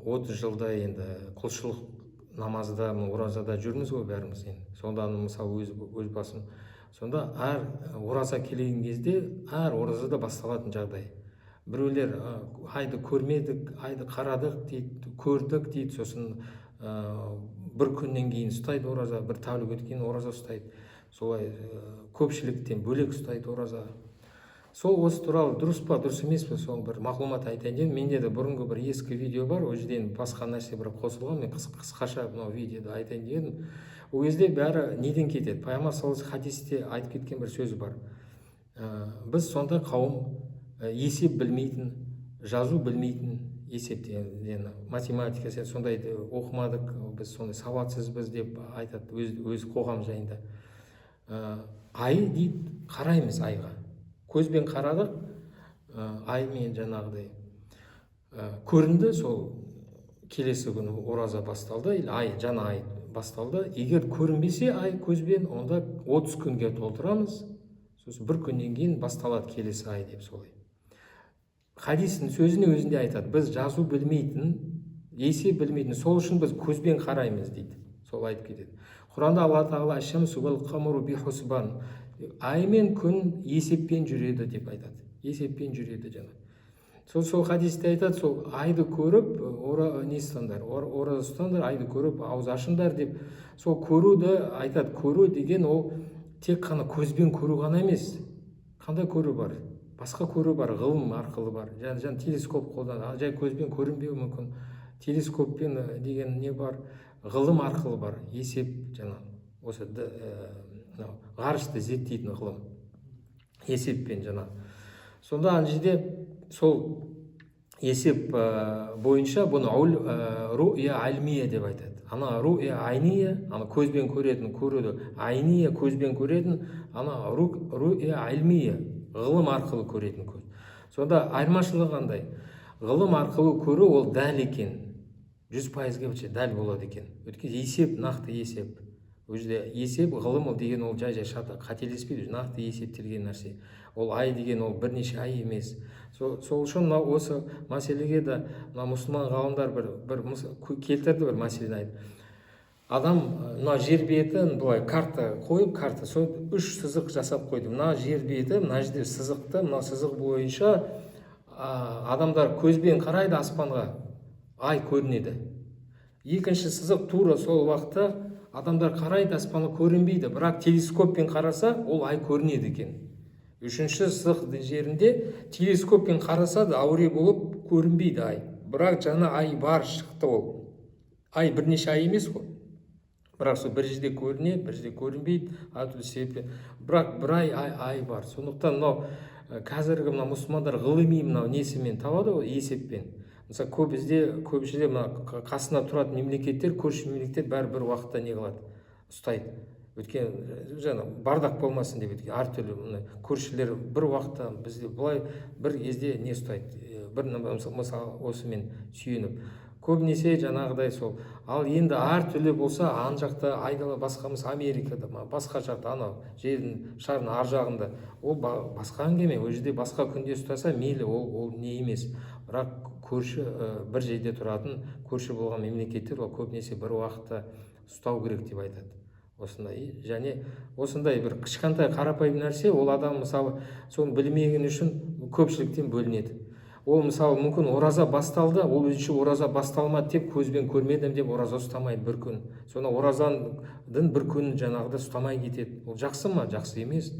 30 жылда енді құлшылық, намазда, мына оразада жүрміз ғой бәріміз енді. Сонда, мысалы, өз басым, сонда әр ораза келген кезде, әр оразада басталатын жағдай: біреулер «айды көрмедік, айды қарадық» дейді, «көрдік» дейді. Сосын бір күннен кейін ұстайды ораза, бір тәулік өткеннен кейін ораза ұстайды. Солай көпшіліктен бөлек ұстайды ораза. Сол осы туралы дұрыс па, дұрыс емес пе, соны бір мағлұмат айтайын дедім. Менде де бұрынғы бір ескі видео бар, ол жерде енді басқа нәрсе бір қосылған. Мен қысқаша мынау видеода айтайын дедім. Ол кезде бәрі неден кетеді? Пайғамбар саллаллаху хадисте айтып кеткен бір сөзі бар: Біз сондай қауым, есеп білмейтін, жазу білмейтін, есеп деген математика сияқты сондайды оқымадық, біз сондай сауатсызбыз» деп айтады өз қоғам жайында. Ай дейді, қараймыз айға, көзбен қарадық, аймен жаңағыдай көрінді, сол келесі күні ораза басталды или ай, жаңа ай басталды. Егер көрінбесе ай көзбен, онда 30 күнге толтырамыз, сосын бір күннен кейін басталады келесі ай деп. Солай хадистің сөзіне өзінде айтады: «Біз жазу білмейтін, есеп білмейтін, сол үшін біз көзбен қараймыз», – дейді. Сол айтып кетеді. Құранда Алла Тағала: «Аш-шамсу уәл қамару бихусбан», ай мен күн есеппен жүреді деп айтады, есеппен жүреді. Жаңа сол хадисте айтады: сол айды көріп не ұстаңдар, ораза ұстаңдар, айды көріп ауыз ашыңдар деп. Сол көруді айтады. Көру деген ол тек қана көзбен көру ғана емес. Қандай көру бар? Басқа көру бар, ғылым арқылы бар. Жаңа телескоп қолданады, жай көзбен көрінбеуі мүмкін. Телескоппен деген не бар, ғылым арқылы бар, есеп, жаңа осы мынау ғарышты зерттейтін ғылым есеппен жаңа. Сонда ана жерде сол есеп бойынша бұны руя альмия деп айтады. Ана руя айния, ана көзбен көретін көруді, айния көзбен көретін, ана руя альмия ғылым арқылы көретін көз. Сонда айырмашылығы қандай? Ғылым арқылы көру ол дәл екен, 100%-ға дәл болады екен, өйткені есеп, нақты есеп. Ол жерде есеп, ғылым ол деген ол жай жай шата қателеспейді, нақты есептелген нәрсе. Ол ай деген ол бірнеше ай емес. Сол үшін мынау осы мәселеге де мына мұсылман ғалымдар бір келтірді, бір мәселені айтты. Адам мына жер бетін былай карта қойып, карта, сол үш сызық жасап қойды. Мына жер беті, мына жерде сызықты, мына сызық бойынша адамдар көзбен қарайды аспанға, ай көрінеді. Екінші сызық, тура сол уақытта адамдар қарайды аспанға, көрінбейді, бірақ телескоппен қараса, ол ай көрінеді екен. Үшінші сызық жерінде телескоппен қараса да, әуре болып көрінбейді ай, бірақ жаңа ай бар, шықты. Ол ай бірнеше ай емес қой, бірақ сол бір жерде көрінеді, бір жерде көрінбейді әртүрлі себеппен, бірақ бір ай бар. Сондықтан мынау қазіргі мына мұсылмандар ғылыми мынау несімен табады ғой, есеппен. Мысалы, көп бізде, көп жерде мына қасында тұратын мемлекеттер, көрші мемлекеттер бәрі бір уақытта не қылады, ұстайды. Өйткені жаңа бардак болмасын деп, өйткені әртүрлі мына көршілер бір уақытта, бізде былай бір кезде не ұстайды, бір мысалы, осымен сүйеніп көбінесе жаңағыдай сол. Ал енді әртүрлі болса, ана жақта айдала басқа, мысалы, Америкада ма, басқа жақта, анау жердің, шардың ар жағында, ол басқа әңгіме. Ол жерде басқа күнде ұстаса, мейлі, ол не емес. Бірақ көрші, бір жерде тұратын көрші болған мемлекеттер, ол көбінесе бір уақытта ұстау керек деп айтады. Осындай және осындай бір кішкентай қарапайым нәрсе. Ол адам, мысалы, соны білмеген үшін көпшіліктен бөлінеді. Ол, мысалы, мүмкін, ораза басталды, ол өзінше ораза басталмады деп, көзбен көрмедім деп ораза ұстамайды бір күн. Соны оразаның бір күнін жаңағыдай ұстамай кетеді. Ол жақсы ма? Жақсы емес.